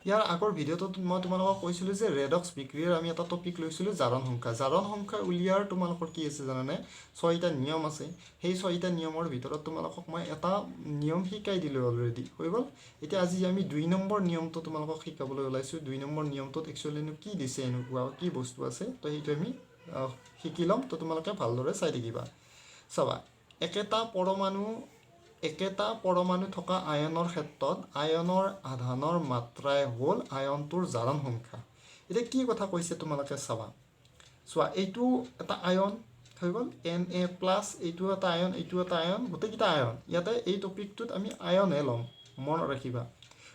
ইয়াৰ আগৰ ভিডিঅ'টোত মই তোমালোকক কৈছিলোঁ যে ৰেডক্স বিক্ৰিয়াৰ আমি এটা টপিক লৈছিলোঁ, জাৰণ সংখ্যা। জাৰণ সংখ্যা উলিয়াৰ তোমালোকৰ কি আছে জানানে? ছয়টা নিয়ম আছে। সেই ছয়টা নিয়মৰ ভিতৰত তোমালোকক মই এটা নিয়ম শিকাই দিলোঁ অলৰেডি, হৈ গ'ল। এতিয়া আজি আমি 2 নম্বৰ নিয়মটো তোমালোকক শিকাবলৈ ওলাইছোঁ। 2 নম্বৰ নিয়মটোত একচুৱেলিনো কি দিছে, এনেকুৱা কি বস্তু আছে, তো সেইটো আমি শিকি ল'ম। তো তোমালোকে ভালদৰে চাই থাকিবা। চাবা, একেটা পৰমাণু থকা আয়নৰ ক্ষেত্ৰত আয়নৰ আধানৰ মাত্ৰাই হ'ল আয়নটোৰ জাৰণ সংখ্যা। এতিয়া কি কথা কৈছে তোমালোকে চাবা। চোৱা, এইটো এটা আয়ন হৈ গ'ল, Na+। এইটো এটা আয়ন, এইটো এটা আয়ন, গোটেইকেইটা আয়ন। ইয়াতে এই টপিকটোত আমি আয়নহে ল'ম, মনত ৰাখিবা।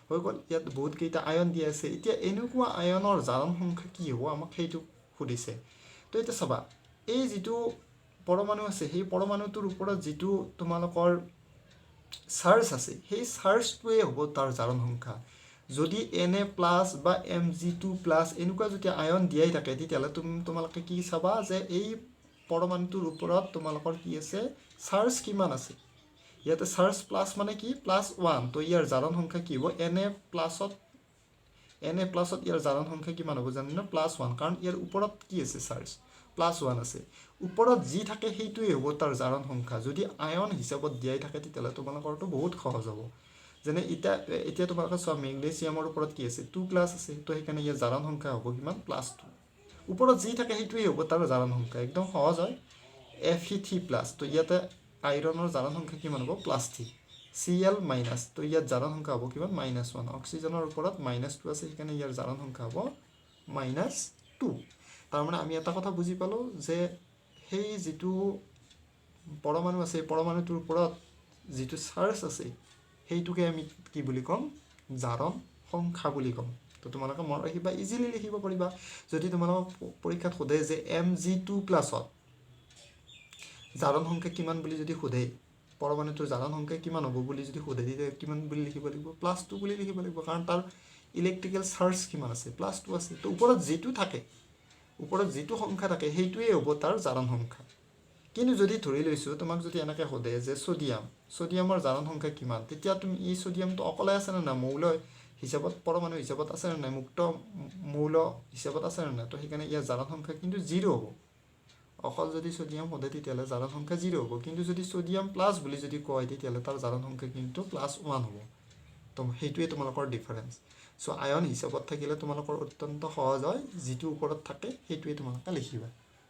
হৈ গ'ল। ইয়াত বহুতকেইটা আয়ন দিয়া আছে। এতিয়া এনেকুৱা আয়নৰ জাৰণ সংখ্যা কি হ'ব, আমাক সেইটো সুধিছে। তো এতিয়া চাবা, এই যিটো পৰমাণু আছে, সেই পৰমাণুটোৰ ওপৰত যিটো তোমালোকৰ চাৰ্জ আছে, সেই চাৰ্জটোৱে হ'ব তাৰ জাৰণ সংখ্যা। যদি Na+ বা Mg2+ এনেকুৱা যদি আয়ন দিয়াই থাকে, তেতিয়াহ'লে তোমালোকে কি চাবা যে এই পৰমাণুটোৰ ওপৰত তোমালোকৰ কি আছে, চাৰ্জ কিমান আছে। ইয়াতে চাৰ্জ প্লাছ মানে কি? +1। তো ইয়াৰ জাৰণ সংখ্যা কি হ'ব? এন এ প্লাছত ইয়াৰ জাৰণ সংখ্যা কিমান হ'ব জানেনে? +1। কাৰণ ইয়াৰ ওপৰত কি আছে? চাৰ্জ +1 আছে। ওপৰত যি থাকে সেইটোৱেই হ'ব তাৰ জাৰণ সংখ্যা। যদি আয়ন হিচাপত দিয়াই থাকে, তেতিয়াহ'লে তোমালোকৰতো বহুত সহজ হ'ব। যেনে এতিয়া তোমালোকে চোৱা, মেগনেছিয়ামৰ ওপৰত কি আছে? 2+ আছে। তো সেইকাৰণে ইয়াৰ জাৰণ সংখ্যা হ'ব কিমান? +2। ওপৰত যি থাকে সেইটোৱেই হ'ব তাৰ জাৰণ সংখ্যা, একদম সহজ হয়। Fe3+, তো ইয়াতে আইৰণৰ জাৰণ সংখ্যা কিমান হ'ব? +3। Cl-, তো ইয়াত জাৰণ সংখ্যা হ'ব কিমান? -1। অক্সিজেনৰ ওপৰত -2 আছে, সেইকাৰণে ইয়াৰ জাৰণ সংখ্যা হ'ব -2। তাৰমানে আমি এটা কথা বুজি পালোঁ যে সেই যিটো পৰমাণু আছে, সেই পৰমাণুটোৰ ওপৰত যিটো চাৰ্জ আছে, সেইটোকে আমি কি বুলি ক'ম? জাৰণ সংখ্যা বুলি ক'ম। তো তোমালোকে মনত ৰাখিবা, ইজিলি লিখিব পাৰিবা। যদি তোমালোকক পৰীক্ষাত সোধে যে Mg2+ত জাৰণ সংখ্যা কিমান বুলি যদি সোধে, পৰমাণুটোৰ জাৰণ সংখ্যা কিমান হ'ব বুলি যদি সোধে, তেতিয়া কিমান বুলি লিখিব লাগিব? +2 বুলি লিখিব লাগিব। কাৰণ তাৰ ইলেক্ট্ৰিকেল চাৰ্জ কিমান আছে? +2 আছে। তো ওপৰত যিটো থাকে, ওপৰত যিটো সংখ্যা থাকে, সেইটোৱেই হ'ব তাৰ জাৰণ সংখ্যা। কিন্তু যদি ধৰি লৈছোঁ, তোমাক যদি এনেকৈ সোধে যে ছ'ডিয়ামৰ জাৰণ সংখ্যা কিমান, তেতিয়া তুমি এই ছ'ডিয়ামটো অকলে আছেনে নাই, মৌল হিচাপত, পৰমাণু হিচাপত আছেনে নাই, মুক্ত মৌল হিচাপত আছেনে নাই, তো সেইকাৰণে ইয়াৰ জাৰণ সংখ্যা কিন্তু জিৰ' হ'ব। অকল যদি ছ'ডিয়াম সোধে, তেতিয়াহ'লে জাৰণ সংখ্যা জিৰ' হ'ব। কিন্তু যদি ছ'ডিয়াম প্লাছ বুলি যদি কয়, তেতিয়াহ'লে তাৰ জাৰণ সংখ্যা কিন্তু +1 হ'ব। তো সেইটোৱে তোমালোকৰ ডিফাৰেঞ্চ। চ' আয়ন হিচাপত থাকিলে তোমালোকৰ অত্যন্ত সহজ হয়, যিটো ওপৰত থাকে সেইটোৱে তোমালোকে লিখিবা।